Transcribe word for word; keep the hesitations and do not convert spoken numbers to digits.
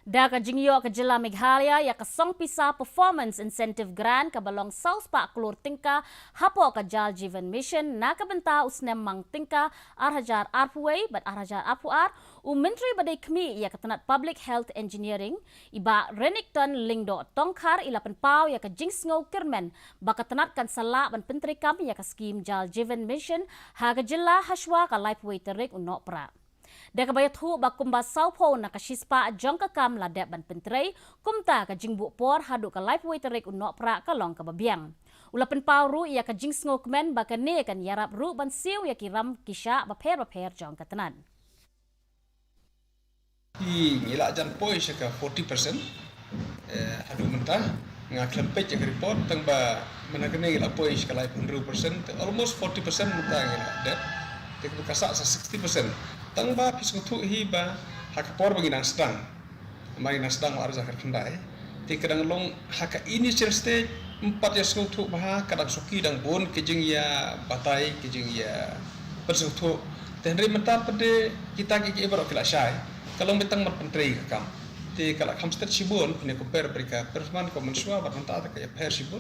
Da ka jingïoh ka jylla Meghalaya ïa ka song pisa Performance Incentive Grant kaba long saw spah klur tyngka hapoh ka Jal Jeevan Mission na ka bynta u snem mang tyngka ar hajar arphew wei bad ar hajar arphew ar, u Myntri ba dei khmih ïa ka tnat Public Health Engineering, i Bah Renikton Lyngdoh Tongkhar, i la pynpaw ïa ka jingsngew kyrmen ba ka tnat kan sa lah ban pyntreikam ïa ka skhim Jal Jeevan Mission ha ka jylla hashwa ka laiphew wei tarik u Nohprah. Da kaba ïathuh ba kumba sawphew na ka shispah jong ka kam la dep ban pyntrei, kumta ka jingbuh por haduh ka laiphew wei tarik u Nohprah ka long kaba biang. U la pynpaw ruh ïa ka jingsngew kmen ba kane kan ïarap ruh ban siew ïa ki ram ki shah bapher bapher jong ka tnat. Hi ngi la jan poi sha ka forty percent. Eh, haduh mynta nga khlem peit ïa ka report, tang ba mynta kane ngi la poi sha ka laiphew percent, almost forty percent mynta ngi la dep. Te ka sa sa sixty percent. Tang ba phi sngewthuh hi ba ha ka por ba ngi nang sdang, ma ngi nang sdang ar hajar khatkhyndai, te ka dang long ha ka initial stage, ym pat ïa sngewthuh bha, ka dang suki dang bun ki jingïabatai, ki jingïa pynsngewthuh. Te hynrei mynta pat de kita ki ki baroh ki la shai. Ka long beit tang ban pyntrei ka kam. Te ka la kham stet shibun, pynïa compare bad ka performance ka mynshuwa bad mynta te ka ïapher shibun.